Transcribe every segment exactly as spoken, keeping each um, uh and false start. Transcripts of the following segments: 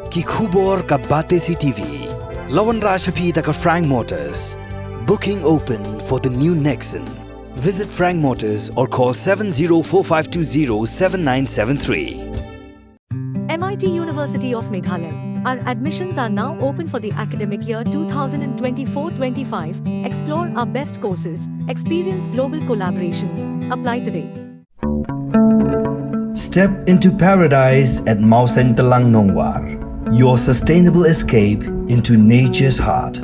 Ki khubor ka Batesi T V. La wanrah sha phi da ka Frank Motors. Booking open for the new Nexon. Visit Frank Motors or call seven zero four five two zero seven nine seven three. M I T University of Meghalaya. Our admissions are now open for the academic year twenty twenty-four twenty-five. Explore our best courses, experience global collaborations. Apply today. Step into paradise at Mawsyntelang Nongwar, your sustainable escape into nature's heart.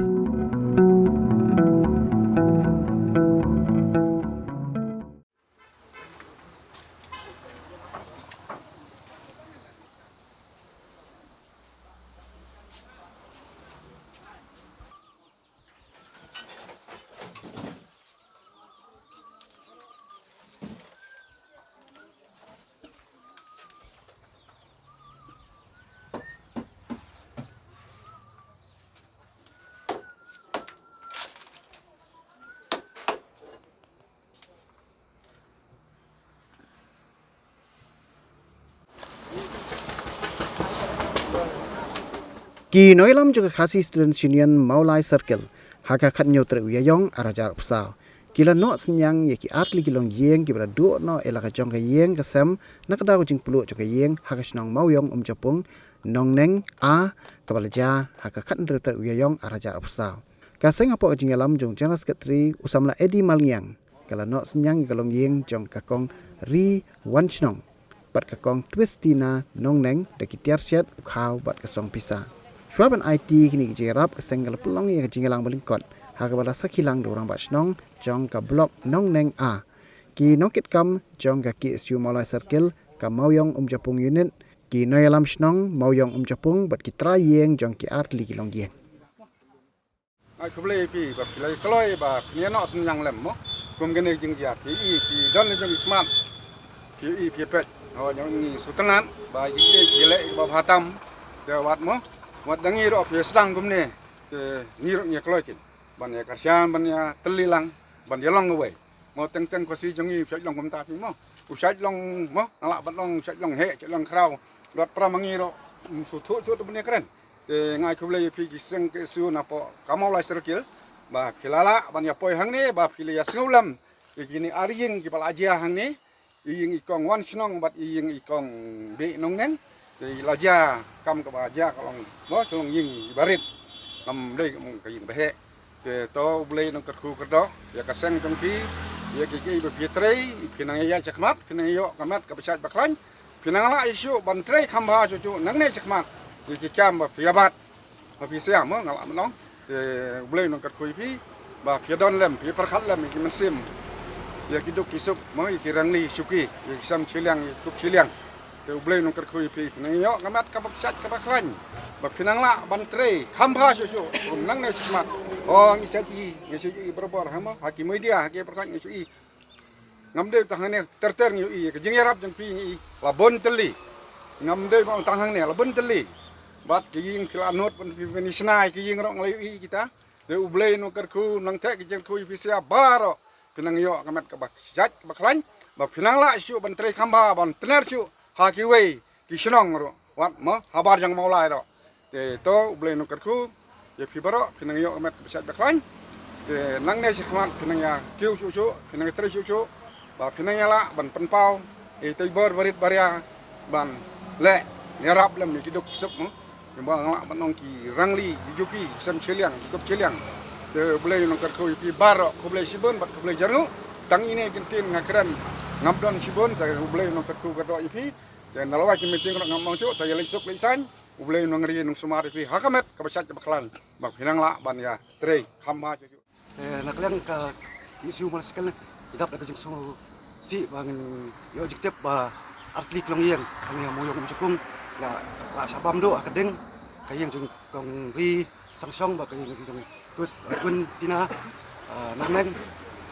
Ki nongïalam jong ka Khasi Students Union Mawlai Circle ha ka khathynñiew tarik u Ïaïong arhajar arphew saw ki la noh synñiang ïa ki artylli ki longïing kiba la duh noh ïa la ka jong ka ïing ka sem na ka daw ka jingpluh jong ka ïing ha ka shnong Mawiong Umjapung, Nongneng A, kaba la jia ha ka khathynriew tarik u Ïaïong arhajar arphew saw. Ka seng hapoh ka jingïalam jong General Secretary u samla Eddie Malngiang, ka la noh synñiang ïa ka longïing jong ka Kong Ri Wanshnong bad ka Kong Twistina Nongneng da ki tiar shet, u khaw bad ka song pisa. Shuwa ban aiti kine ki jingïarap, ka seng ka la pynlong ïa ka jingïalang ba lyngkot ha kaba la sakhi lang da u rangbah shnong jong ka Block Nongneng A, ki nongkitkam jong ka K S U Mawlai Circle, ka Mawiong Umjapung Unit, ki nongïalam shnong Mawiong Umjapung bad ki trai ïing jong ki artylli ki longïing. Ai, khublei ïa phi ba phi la ïa kloi ba phin ïa noh synñiang lem mo. Kum kane ka jingjia phi i, phi don la jong i khmat, phi i phi peit. Ho jong ngi sngewtynnat ba ïa ki phi leh ba bha tam. Te wat mo, wat da ngi ruh phi sdang kumne, te ngi ruh ngi kloi kin ban ïa kyrshan, ban ïa tylli lang, ban ïa long kawei. Mo, teng teng Khasi jong ngi u shait long kumta phi mo. U shait long mo, nga lah ban long u shait long heh, shait long khraw. Wat para ma ngi ruh, mm, sngewthuh shuh da bun ïa kren. Te nga ai khublei ïa phi ki seng K S U napoh ka Mawlai Circle ba phi la lah ban ïa poi hangne ba phi la ïa sngewlem ïa kine ar ïing kiba la jia hangne. I ïing i Kong Wanshnong bad i ïing i Kong Bih Nongneng. Te i la jia kam kaba jia ka long mo, ka long ïing iba rit. Ngam dei ka ïing ba heh. Te to U Blei un kyrkhu kyrdoh ïa ka seng jong phi, ïa kiei kiei ba phi trei, phi nang ïa shakhmat, phi nang ïoh ka met kaba shait ba khlaiñ, phi nang lah shuh shuh ban trei kham bha shuh shuh nangne shakhmat ïa ki kam ba phi ïa bat. Ba phi siam mo, nga lah ban ong. Te U Blei un kyrkhu ïa phi ba phi don lem, phi pyrkhat lem ïa ki mynsiem, ïa ki duk ki suk mo, ïa ki rangli shuki, ïa ki sem shiliang, ïa ki kup shiliang. Te U Blei un kyrkhu ïa phi, phi nang ïoh ka met kaba shait kaba khlaiñ, ba phi nang lah ban trei kham bha shuh shuh nangne shakhmat. O, ngi shait i, ngi shait i barabor ha mo, ha ki media, ha ki pyrkhat ngi shait i. Ngam dei tang hangne ter ter ngi ïohi ka jingïarap jong phi, ngi i la bun tylli. Ngam dei ba tang hangne, la bun tylli. Bad ki ïing phi la nud ban phi, phi shna ïa ki ïing ruh nga la ïohi kita. Te U Blei un kyrkhu, nang theh ka jingkyrkhu ïa phi sia baroh. Phi nang ïoh ka met kaba shait kaba khlaiñ, ba phi nang lah shuh ban trei kham bha, ban tner shuh ha kiwei ki shnong ruh, wat mo, habar jong Mawlai ruh. Te to U Blei un kyrkhu ïa phi baroh, phi nang ïoh ka met kaba shait ba khlaiñ. Te nangne shakhmat phi nang ïa kiew shuh shuh, phi nang ïa trei shuh shuh, ba phi nang ïa lah ban pynpaw ïa itei bor barit baria ban leh ïarap lem ïa ki duk ki suk mo. Ïa ba nga lah ban ong ki rangli, ki juki, ki sem shiliang, ki kup shiliang. Te U Blei un kyrkhu ïa phi baroh, khublei shibun bad khublei jarnguh. Tang ine ki ktien nga kren, ngam don shibun, te U Blei un kyrkhu kyrdoh ïa phi. Te na lawai ki meeting ruh ngam ong shuh, te ïa leit suk leit saiñ. U Blei un ri un sumar ïa phi ha ka met kaba shait kaba khlaiñ, ba phi nang lah ban ïa trei kham bha shuh shuh. Eh, na ka liang ka K S U Mawlai Circle, ngi dap da ka jingsngewsih ba ngin ïoh jingtip ba artylli ki longïing hangne ha Mawiong Umjapung la, la shah bam duh ha ka ding ka ïing jong Kong Ri Sangshong bad ka ïing jong Twis, eh, Twin Tina, eh, Nongneng.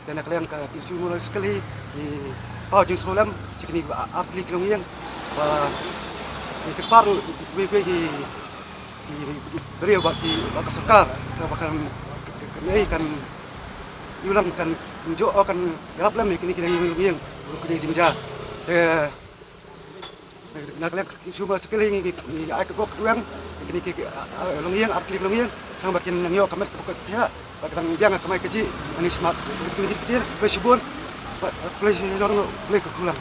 Te na ka liang ka K S U Mawlai Circle hi, ngi paw jingsngewlem sha kine ki ba artylli ki longïing, ba ngi kyrpad ruh ïa kiwei kiwei ki, ki, ki briew bad ki, bad ka sorkar, ka ba kan, ka, ka, kan, eh, kan ïulang kan, kan jooh, oh, kan ïarap lem ïa kine, kine ki longïing, kine ki jingjia. Te Na ka liang ka sumar sa ka liang ngi, ngi ai ka bok ka duang kine ki, ah, ah, longïing, ar tylli ki longïing, tang ba kin nang ïoh ka met ka bok ka thiah, ba ka dang biang ka kamai kajih, ani smat, kine ki ktien, khublei shibun, ba, khublei shibun, khublei ka kulang.